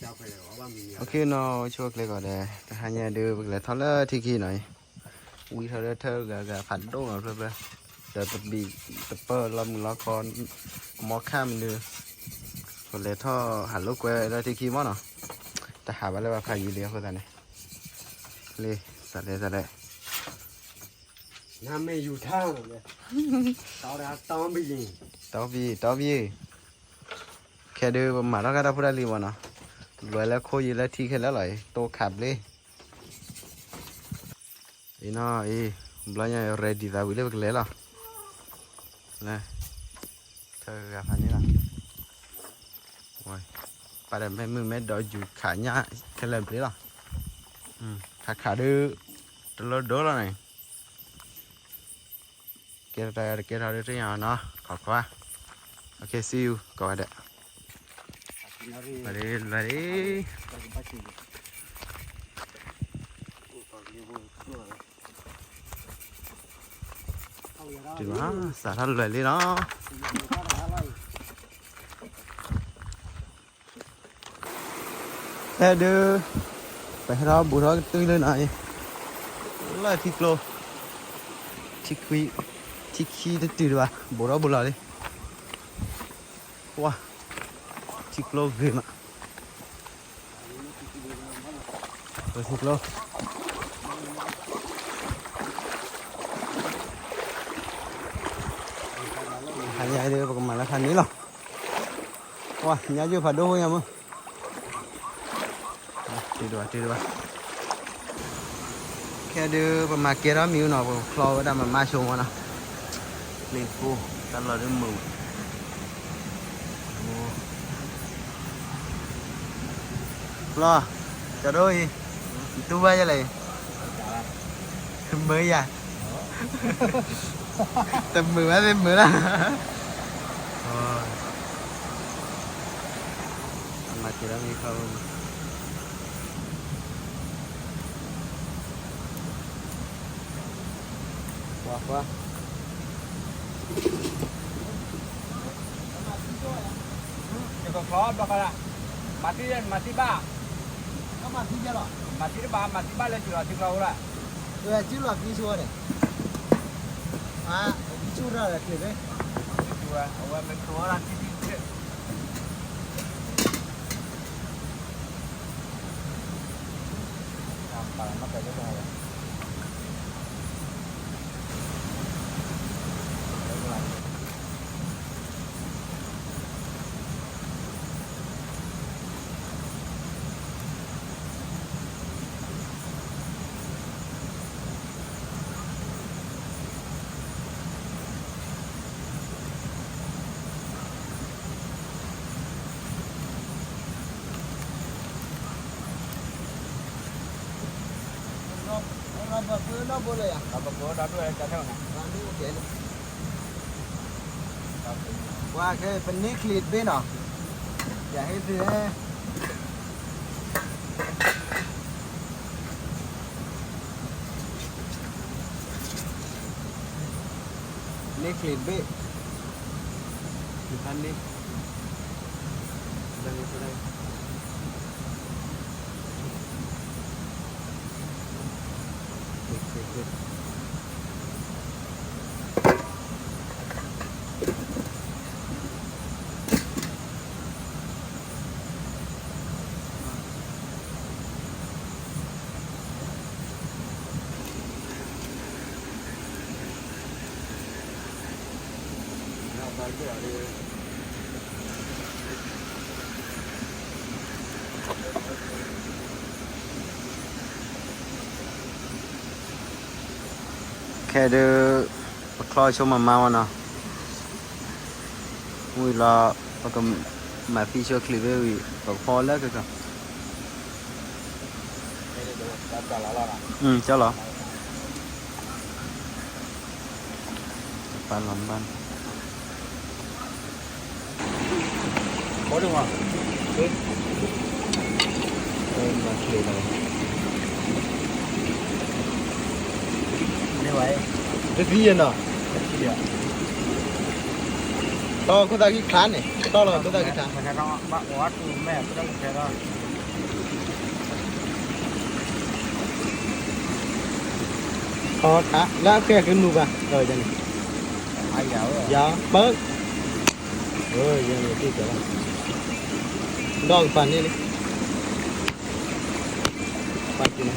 OK နီၤ ဆိၣ်ကျဲကီးဒီး တဟါညါဒုး ပကလဲၤထီၣ်လၢထံခံနီၤအံၤ, ဝံထီၣ်လၢထၢဂၤဂၤဖးဒိၣ်နီၤဖျၢၣ်ဖျၢၣ်, ဒီးတဘံၣ်တပၢၢ်လီၤမုၢ်လီၤခီ, မီခါမနုၤ, ပလဲၤထီၣ်ဟးလိာ်ကွဲလၢထံခံမီၢ်နီၤ, တဟးဘၣ်လၢဘၣ်ဖးယံၤလံအဃိသတးန့ၣ်, လံ, စးလဲစးလဲ နမ့ၢ်ယူၤထါ, တီဘံၣ် တီဘံၣ်, ခဲဒုး ပမၤထီၣ်ကါတၢ်ဖိတၢ်လံၤမီၢ်နီၤ, လွဲလၢခိယံၤလၢထံခဲလၢာ်လီၤအံၤ တိခးဘျ့, အံၤနီၤအံၤ, ဘျီညါ ready သးဝံၤလၢပကလဲၤလီၤ, လၢ, ထၢဂၤဖးန့ၣ်လီၤ, ပၢ်ဒီးမ့ၢ်မုၢ်မ့ၢ်ဒီးယူၤခးညၣ်ခဲလၢာ်ဘျ့လီၤ, ခးခးဒုး, တလိၣ်ဒိလီၤန့ၣ် ကဲထီၣ်တၢ်တကဲထီၣ်ဒုးတညါနီၤ ခီခွါ, OK see you ကိးဂၤဒဲး, လွဲလံ, တုၤမး စးထီၣ်လွဲလံနီၤ, ဖဲဒုး, ပဟဲထီၣ်ဘူးထီၣ်ကတုၤလၢနီၤအံၤ, လၢထံကျိ, ထံခွံ, ထံခံတတုၤဒံးဘၣ် ဘူးထီၣ်ဘူးလီၤလံ, ဝါ, ထံကျိဂ့ၤမး, ထံကျိ ဟါညါဒုး ပကမၤလၢခါန့ၣ်လီၤ, ဝါ ညါယုၢ်ဖးဒိၣ်ဖိညါမုၢ်, တုၤဒံးဘၣ် တုၤဒံးဘၣ်, ခဲဒုး ပမၤကဲထီၣ်မံၤနီၤ ပချီဝဲဒၣ်မၤမါဆိမီၢ်နီၤ, လ့ၣ်ဖိ, တၢ်လီၢ်ဒုးမုာ်ဝဲ လီၤ, ကၠီဒိအံၤ, နတူၢ်ဘၣ်ယဲလဲၣ်, မုာ်ယၤ, တမုာ်ဘၣ်သ့ၣ်မုာ်လၢ်, မၤကဲထီၣ်မံၤခီ ကွၢ်ကွၢ်, ယကကျီဘျီဃီဒၣ်, မၤသံ, မၤသံဘၣ်, မၤသံတဘၣ်, မၤသံဘၣ်လၢစုလီၤသံကျီအိၣ်ဒၣ်, စုလီၤသံဆိန့ၣ်, အ, ဆူၣ်ထီၣ်ဒီးချံးဘ့, အဝဲမ့ၢ်ကျီဒၣ်သံသံ ပှၤခဲ ပန့ၢ်ချံးတဘ့ၣ်နီၤ, ယဟ့ၣ်သု, န့ၢ်ချံးတဘ့ၣ်, န့ၢ် ခဲဒုး ပချီဆိမၤမါဝဲနီၤ, ဝံၤလီၤ ပကမၤသံဆိချံးဘ့ၣ်ဝံၤ ပကဖီလၢကကီ, ကၠီလီၤ, ပာ်လီၤဘၣ် တသံယဲၢ်နီၤ, တီခိၣ်သၣ်ခံခါန့ၣ် တီလီၤခိၣ်သၣ်ခံခါ, ဘၣ်အိၣ်အတူၢ်မဲာ် ပတၢ်ကခဲလီၤ, အီတၢ် လၢအကဲကနူၤဘၣ် ယၤန့ၣ် ယၤပၢ ယၤန့ၣ်တ့ၢ်ကဲလီၤ ဒီးကပၤန့ၣ်လံ ပာ်တ့ၢ်လီၤ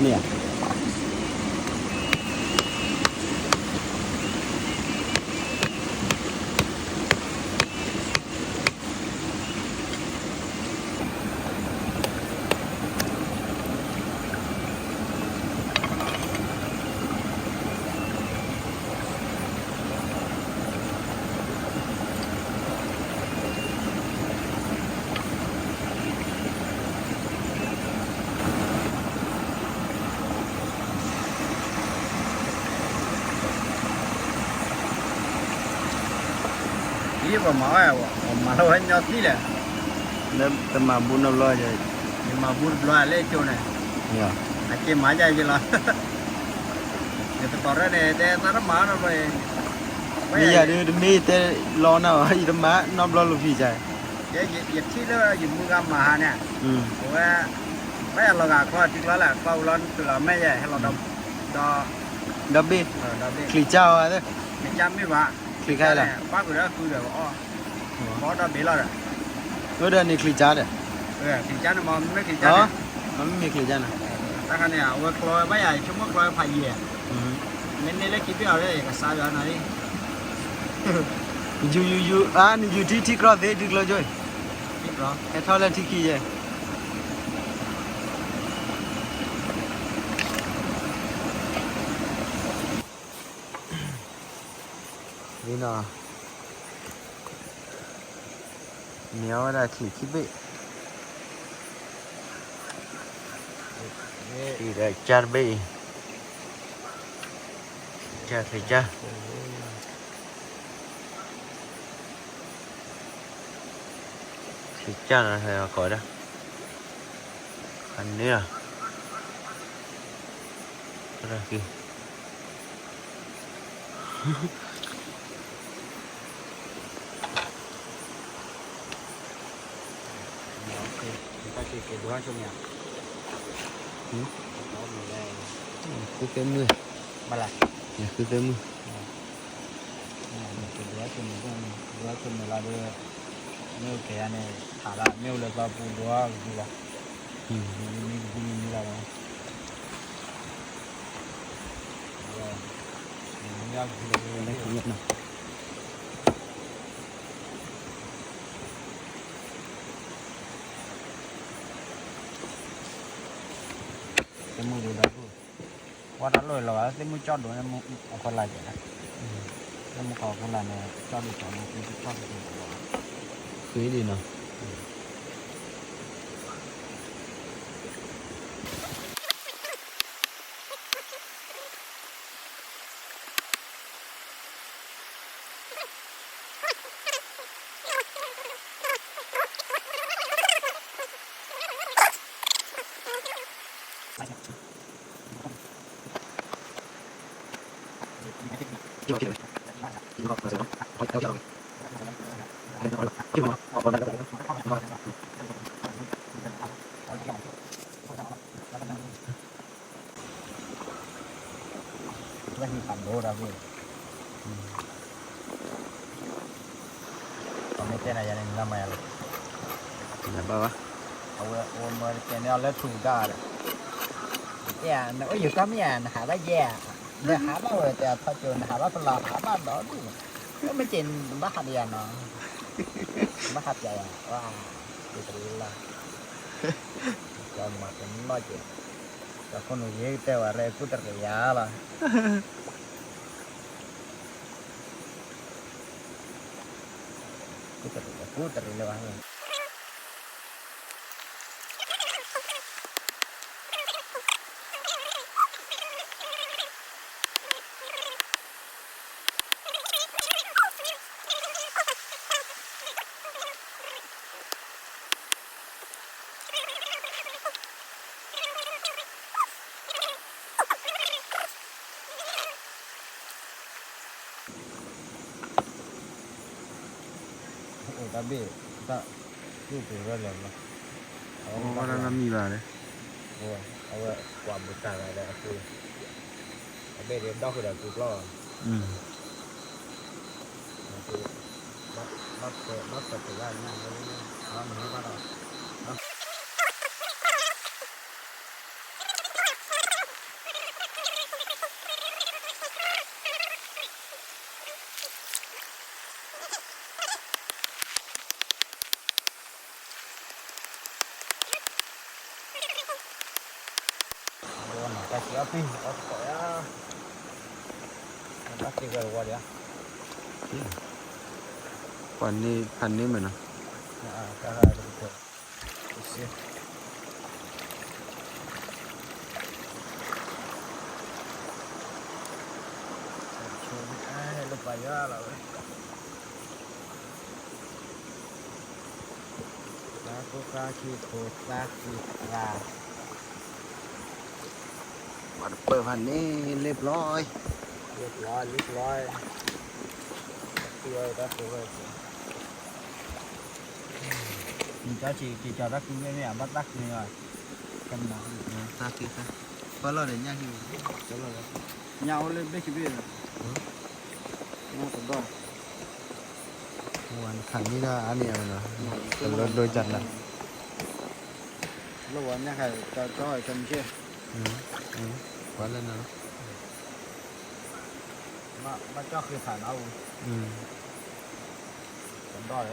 မ့ၢ်ဧါ ယပမၤဝဲ ပမၤလီၤဝဲညီသံလဲၣ်, လၢတမၤဘူနီတဘျီ, ယမၤဘူတဘျီလၢကၠိန့ၣ်, အက့ၤမၤယၤယလီၤ, ယတကိးရဲၣ်န့ၣ် တဲသးတမၤနီတဘျီ, မ့ၢ်ယၤဒုးတမ့ၢ်တဲလီၤနီၤ ယတမၤနီတဘျီလၢဖံးစါ, ယထံၣ်လၢယမုၢ်ဂၤမၤဟါန့ၣ်, အဝဲ, ဘၣ်ယၤလီၤဂာ်ခီထံကျီလၢ် ကျီဝံၤလီၤနုာ်လီၤမဲာ်ယဲၢ် ဟဲလီၤဒီး, ဒီးဘ့ၣ်, ချံးကၢ်အီၤ, ချံးကၢ်မ့ၢ်ဘၣ်, ချံးခါလီၤ, ဘၣ်ဃုာ်ဒီးဃုာ်ဒီးအီၣ်, ဘၣ်ဒီးဘ့ၣ်လီၤဒီး, အၢဒီးန့ၣ်ချံးကၢ်ဒီး, ချံးကၢ်န့ၣ်မ့ၢ် မ့မ့ၢ်ချံးကၢ်န့ၣ်, မ့မ့ၢ်ချံးကၢ်န့ၣ်, တၢ်ခါန့ၣ် အဝဲကျီဝဲဘၣ်ယၤ ယဆိကမိၣ်ကျီဝဲဖးယံၤ, မ့ၢ်န့ၢ်လၢခံဘ့ၣ်အီၤဒီး ယကစါယွၤနီၤလံ, ယူၤယူၤယူၤ အါ နယူၤထံထံကျီသ့ ထံကျီကၠိ, ဟဲထီၣ်လၢထံခံယဲၢ် နီၤ, မ့ၢ်အဝဲဒၣ်ချံးခံဘ့ၣ်, ချံးကၢ်တဘ့ၣ်အံၤ, ချံးကၢ်, ချံးကၢ်နီၤ ကိးဒၣ်, အန့ၣ်လီၤ, ဃုသ့ၣ်မုၢ်, ဃုသ့ၣ်မုၢ်, ဒိးဝဲဆိန့ၣ်လီၤဒီး, မ့ၢ်အိၣ်ကဲယၤန့ၣ် ထးလၢမ့ၢ်အိၣ်လၢသီပူၤဒိးကဒုလီၤ, မံမံကဒုမံမံလီၤဒီး, မံမံကဒုလီၤ, သ့ၣ်မုၢ်ဒိၣ်ဒီး, ဝဲတၢ်လိၣ်လီၤဘၣ် သ့ၣ်မုၢ်ကၠီၣ်ဒိၣ်န့ၣ် အဖီလာ်ကဲး, သ့ၣ်မုၢ်ခီအဖီလာ်န့ၣ် ကၠီၣ်ဒိၣ်ကၠီၣ်ဒိၣ်သ့ၣ်ကၠီၣ်ဒိၣ်ကၠီၣ်ဒိၣ်, ဃ့ဒံးနီၤ လၢဟံၣ်ဖးဒိၣ်ဒီး, ပမ့ၢ်တဲနၤယၤန့ၣ် နလၢမၤယၤလီၤ, ဘၣ်ဘၣ်, အဝဲအိၣ်မၢတကဲန့ၣ်အီၤလၢထူကဒါဒီး, တဲနအိၣ်ယကီၢ်မ့ၢ်ဧါ နဟးဘၣ်ယဲၢ်ဧါ, နဟးဘၣ်ဝဲတဲအထီၣ်ကၠိ နဟးဘၣ်ဖလီၤ ဟးဘၣ်ဒီဒူၣ်, မ့ၢ်က့ၤနဘၣ်ဟးဒီးယၤနီၤ, ဘၣ်ဟးပျးယၤ, ဝါ, တရံးလီၤ, ကမၤကနီၣ်က့ၤ, ကခိၣ်နူာ်ယဲၢ်တဲဝဲရဲၣ် ကူၣ်တရံးယၤလီၤ. ကူၣ်တရံး ကူၣ်တရံးလၢၤဘၣ်. အိၣ်တၢ်ဘ့ၣ်, တၢ်သူၣ်ပူၤရဲၣ်လၢာ်မး, အဝဲတၢ်မံဘၣ်န့ၣ်, အဝဲကွၢ်ဘူးတၢ်ဂၤဒီးအပူၤ, အဘ့ၣ်ဒီးဒီဃုာ်ဒီးပူၤကျီၢ်, ဘၣ်ဆၢတဂၤန့ၣ်, အမ့ၢ်ဘၣ်ဒီး တၢ်စံးအီၣ်ပံၢ်အီၣ်တကိးယါ, တၢ်စံးဝဲတဝီဒံးဧါ, ပှၤန့ၢ်ဖးန့ၢ်မ့ၢ်နီၤ, တၢ် ဆိအဟဲလၢပှၤယွၤလီၤဝဲ, သးကိးသးခံခိၣ်သးခံသး, ပှၤတပၢၢ်ဖးန့ၣ် လ့ပျီ, လ့ပျီ လ့ပျီ, တၢ်သူဝဲတၢ်သူဝဲ, နကၠီက့ၤကၠီတၢ်ကူဝဲမ့ၢ်ဧါ ဘၣ်တၢ်ကူန့ၣ်, တၢ်ကူ, ပၢ်လီၤဒီးညၣ်ဟံၣ်, ညၣ်အိၣ်လၢဘ့ၣ်ခံဘ့ၣ်လီၤ, ညၣ်တဘျီ, ဝဲခးန့ၢ်ဒၣ်အါန့ၢ်အါမ့ၢ်နီၤ, တလိၣ်ဒိကၢ်နၤ, လၢဝဲညၣ်ခါကၠီကၠီကၠီမ့ၢ်ဆ့, ပှၤလၢနၤလီၤ, ဘၣ်ကၠီဃ့ဖးနီၤ, က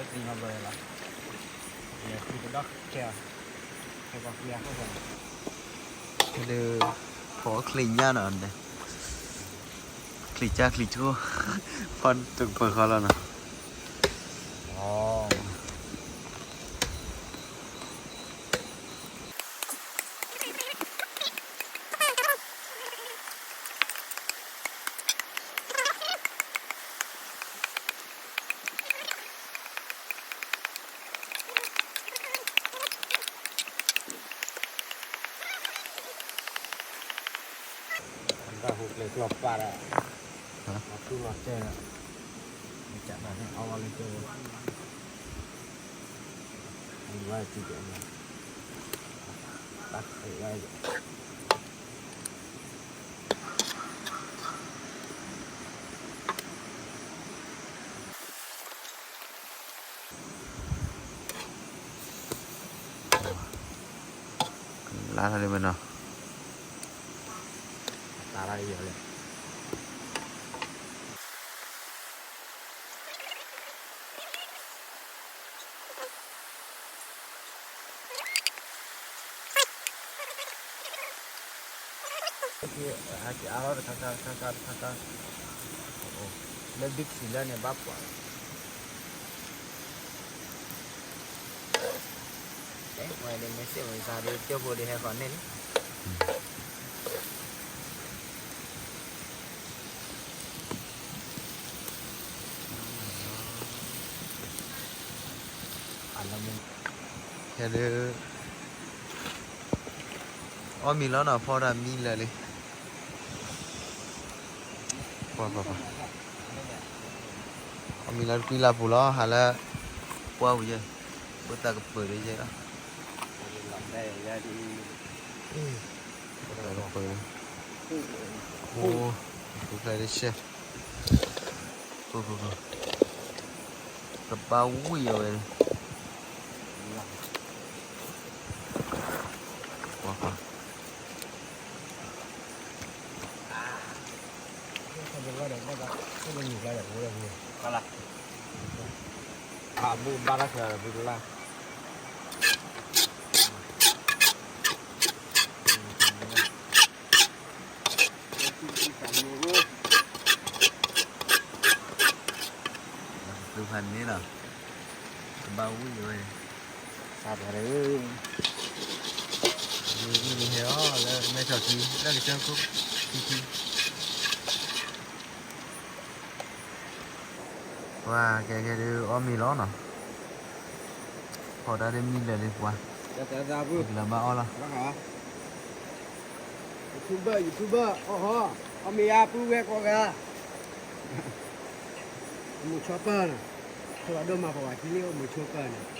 ဒီးလၢသံနီဘျီလီၤ, ယဃုကဒီးခဲ, ခဲပှၤကွံအဃိ, ဒုး, ဖီချံညၣ်နီၤ, ချံကၢ်ချံဆိ, ဖီတကပၤဃီလီၤနီၤ, တၢ်ဟူကျဲၤကျီၢ်ပာ်ဒီး, လီၤထူလီၤတဲာ်ဒီး, မ့ၢ်ကးတၢ်န့ၣ်အီၣ်ဝဲလၢကၠိ, အဝဲစံးကဲးန့ၣ်, တၢ်ဃ့ဝဲ လါထီၣ်ဒ်မ့ၢ်နီၤ, တၢ်လၢယီၤလဲၣ်, ဟဲက့ၤအါထီၣ်တခါခါတခါခါတခါခါ, လၢဘံၣ်စံးလၢန့ၣ်ဘၣ်ပှၤ, ဝဲဒ်မ့ၢ်စ့ၢ်ဝဲစါဒ် ကၠိဖိဒ်ဟဲဃီၤန့ၣ်လံ ဟဲဒုး အီၣ်မံၤလီၤနီၤ ဖီတၢ်မံလၢာ်လံ, ပှၤပှၤပှၤ, အီၣ်မံၤလၢတကွံလၢ်ပူၤလီၤ ဟးလၢ ပှၢ်ပူၤယဲၢ်, ဖိသၣ်ကပၢၤဒီးယဲၢ်လီၤ, ဖိသၣ်ကပၢၤ, အိၣ်, ဖိသၣ်တဆဲး ကဘၣ်ဝံၣ်အဝဲ, ပှၤပှၤ, အဘူးဘၣ်တၢ်ချၢဒီးဘူးတလၢ် သုဖးန့ၣ်လီၤ, ကဘၣ်ဝံၣ်ဝဲ, စးပှၤဒီး, ဝံၣ်န့ၣ်ဟဲအီၤလၢမဲထီၣ်ခံ လၢကစၢၢ်ခိၣ်ခံခံ, ပှၤကဲကဲဒုးအီၣ်မ့ၤလီၤနီၤ, ဖီတၢ်ဒ်မံလၢာ်လံပှၤ, လၢဘၣ်အီၣ်လီၤ, YouTuber, YouTuber, အီၣ်ဟီ, အီၣ်မ့ၤယါပုၢ်ဝဲၢ်ကိးဂၤ, အမိၢ်ဆီပၢ်လီၤ. ပှၤဒိၣ်မးပှၤဝဲထံလံအိၣ်မုာ်ဆိကၢၢ်န့ၣ် ဒူၣ်နၢ်ကလဲၤက့ၤနၤကလီၢ်ဘၣ်လီၤ. ကစီၤလီၤနၤမ့ၢ်တၢ်ကဲနက့ၤအီၣ်အီၣ်နၤလီၤ. အီၣ်အီၣ်ကစီၤလီၤအီၣ်လီၤအီၣ်မ့ၢ်န့ၣ်လီၤ. ကစီၤလီၤလၢပှၢ်သံလီၤ. ဝံၢ်ပှၢ် အီၣ်ဂ့ၤ မ့ၢ်ဝံၤ မ့ၢ်ဝံၤ အီၣ်ဂ့ၤ မ့ၢ်ဝံၤ အီၣ်ဂ့ၤ မ့ၢ်ဝံၤ အီၣ်မၤလၤခါ မ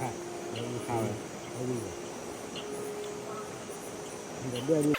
့ၢ်ဝံၤခါဝဲ အီၣ်ဂ့ၤ ဒီးဒွဲၣ်ဒုး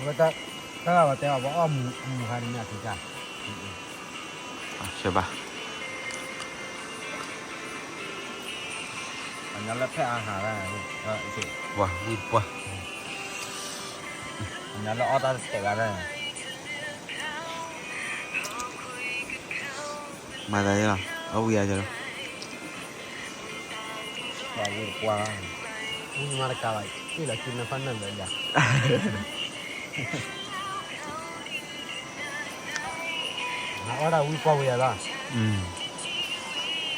ဝဲတၢ် တၢ်ဂၤဝဲတဲအီၤ ပှၤအီၣ်မူ မူဟါန့ၣ်မ့ၢ်အဖံတၢ် ဆၢဘၣ် အညီလၢဖဲအဟးဝဲ ပှၤဝံၢ်တပှၢ် အညီလၢအီၣ်တၢ်တတဲာ်ဝဲဒၣ် မၤသးဒ်လီၤ အဝံၤအါကလီၤ ပှၤဝံၢ်တပှၢ် ဝံၢ်မၤတကးဘၣ် အ့ၣ်လီၤက့ၤနဖးနၢ်လၢယၤ အီၣ်တၢ်ဝံၢ်ပှၢ်ဝံၤယၤလီၤ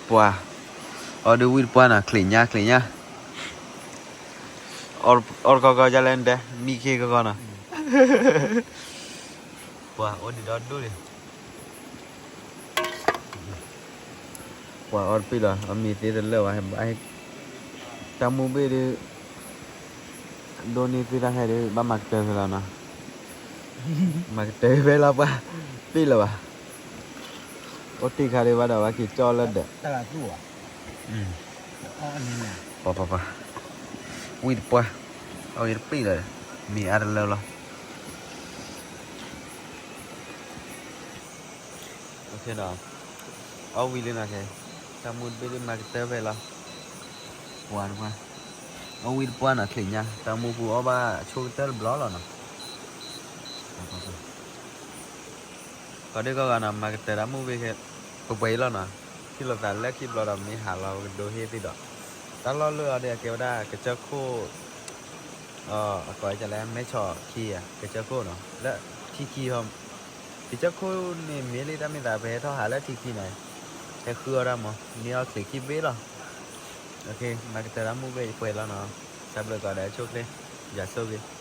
ပှၤ အီၣ်ဒုးဝံၢ်တပှၢ်နီၤ ချ့ညါ ချ့ညါ အီၣ်တကီကီယလဲၣ်တဲ မံခ့ကီကီနီၤ ပှၤအိၣ်ဒံးဒီဒူၣ်န့ၣ် ပှၤအီၣ်တပ့ၢ်လီၤ အမံၤသ့တလၢာ်ဘၣ် ဘၣ်ဟဲ တၢ်မူဘ့ၣ်ဒုး ဒိၣ်န့ၢ်သ့ၣ်တၢ်ဟဲဒုး ဘၣ်မၤကတၢၢ်ဖဲလီၤနီၤ မၤကတၢၢ်ဖဲလီၤပှၤ ပ့ၢ်လၢၤဘၣ် အိၣ်တ့ၢ်ခါဒုးဘၣ်ဒီး ဘၣ်က့ၤကၠီလၢဒၢး ပှၤပှၤပှၤ ဝံၢ်တပှၢ် အီၣ်ဂ့ၤတပ့ၢ်လီၤ မံၤအါတလၢလီၤ အီၣ်ဝံၤလံနီၤ ခဲ တၢ်မူတဘ့ၣ်ဒုးမၤကတၢၢ်ဖဲလီၤ ပှၤတပှၢ် အီၣ်ဝံၢ်တပှၢ်နီၤ ချ့ညါ တၢ်မူပူၤအီၣ်ဘၣ်အဆိကတၢၢ်တဘျီလီၤနီၤ ကီးဒုးကီးဂၤနီၤ မၤကတၢၢ်တၢ်မူဘ့ၣ်ခဲ ပှဲၤပှဲၤအံၤလီၤနီၤ ထံၣ်လိာ်သးလၢခံဘျီဒီး မ့ၢ်ဟးလီၤကဒိဟ့ၣ်သ့ၣ်ဒီး တၢ်လီၢ်လၢအီၤဒုး အကဲဝဲဒၣ်ကစၢၢ်ခိၣ် အကိးကလဲၣ် မဲဆီးခံဧါ ကစၢၢ်ခိၣ်နီၤ လၢထံခံဟီ ကစၢၢ်ခိၣ်န့ၣ် မ့ၢ်လံတၢ်မ့ၢ်သး ပဟဲထီၣ်ဟးလၢထံခံန့ၣ် ဟဲဃုအီၣ်တၢ်မး မ့ၢ်အီၣ်ချ့ခံဘ့ၣ်လီၤ မၤကတၢၢ်တၢ်မူဘ့ၣ်ပှဲၤလီၤနီၤ တၢ်ဘျုးကီးဒီးဆိၣ်ချ့ ယွၤဆိၣ်ဂ့ၤ